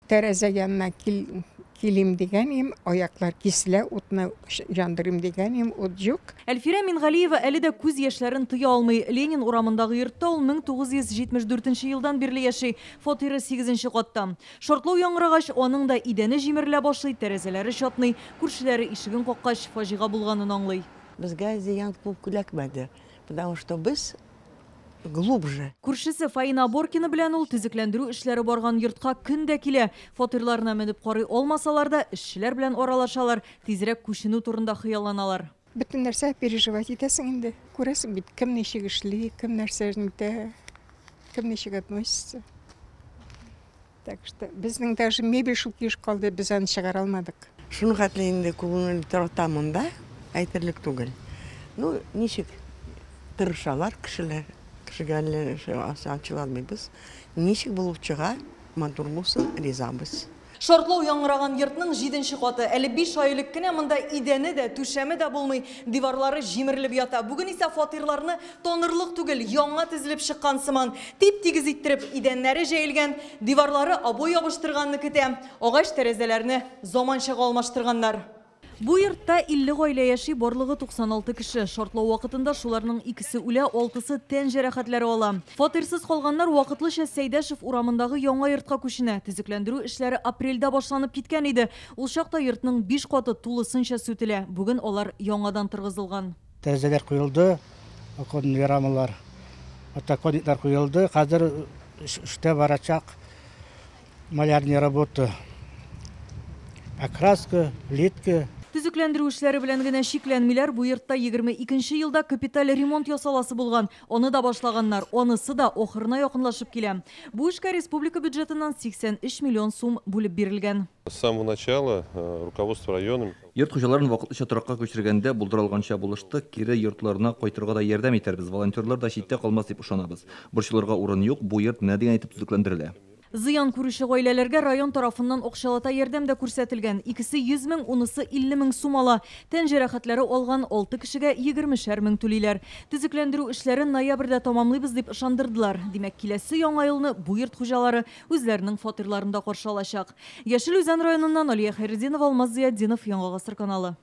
Тәрәзә янына килим дигән идем, аяклар киселә, утны яндырыйм дигән идем, ут юк. Әлфирә Мингалиева әле дә күз яшьләрен тыя алмый. Ленин урамындагы йортта ул 1974 елдан бирле яши. Фатиры сигезенче катта. Шартлау яңгырагач, аның да идәне җимерелә башлый, тәрәзәләре чатный. Күршеләре ишеген каккач, фаҗига булганын аңлый. Безгә зыян күп эләкмәде, потому что без глубже. Күршесе Фаина Боркина белән ул төзекләндерү эшләре барган йортка көн дә килә. Фатирларына менеп карый алмасалар да, эшчеләр белән аралашалар, тизрәк күченү турында хыялланалар. Бөтен нәрсә переживать итәсең инде. Күрәсең бит, кем ничек эшли, кем нәрсә итә, кем ничек относится. Так что безнең даже мебель шул килеш калды, без аны чыгара алмадык. Шуның хәтле инде күңел тарта монда, әйтерлек түгел. Ну, ничек тырышалар кешеләр, кешегә әллә ачыла алмыйбыз. Ничек булып чыга, матур булсын, ризабыз. Шартлау яңгыраган йортның җиденче каты. Әле 5 ай элек кенә монда идәне дә, түшәме дә булмый, диварлары җимерелеп ята. Бүген исә фатирларны танырлык түгел, яңа тезелеп чыккан сыман. Тип-тигез иттереп идәннәре җәелгән, диварлары обой ябыштырганны көтә. Агач тәрәзәләрне заманчага алмаштырганнар. Бу йортта 50 гаилә яши, барлыгы 96 кеше. Шартлау вакытында шуларның икесе үлә, алтысы тән җәрәхәтләре ала. Фатирсыз калганнар вакытлыча Сәйдәшев урамындагы яңа йортка күченә. Төзекләндерү эшләре апрельдә башланып киткән иде. Ул чакта йортның 5 каты тулысынча сүтелә. Бүген алар яңадан торгызылган. Тәрәзәләр куелды, оконные рамалар, подоконниклар куелды. Хәзер эштә барачак малярные работы. Покраска, плитка. Төзекләндерү эшләре белән генә чикләнмиләр. Бу йортта 22 елда капиталь ремонт ясаласы булган. Аны да башлаганнар. Анысы да ахырына якынлашып килә. Бу эшкә республика бюджетыннан 83 миллион сум бүлеп бирелгән. С самого начала руководство района Йорт хуҗаларын вакытлыча торакка күчергәндә булдыра алганча булыштык, кире йортларына кайтырга да ярдәм итәрбез. Волонтерлар да читтә калмас дип ышанабыз. Борчылырга урын юк, бу йорт менә дигән итеп төзекләндерелә. Зыян күрүче гаиләләргә район тарафыннан акчалата ярдәм дә күрсәтелгән. Икесе 100 мең, унысы 50 мең сум ала. Тән җәрәхәтләре алган 6 кешегә 20 мең түлиләр. Төзекләндерү эшләрен ноябрьдә тамамлыйбыз дип ышандырдылар. Димәк, киләсе яңа елны бу йорт хуҗалары үзләренең фатирларында каршы алачак. Яшел Үзән районыннан Алия Хәйретдинова, Алмаз Зыятдинов, Яңа Гасыр каналы.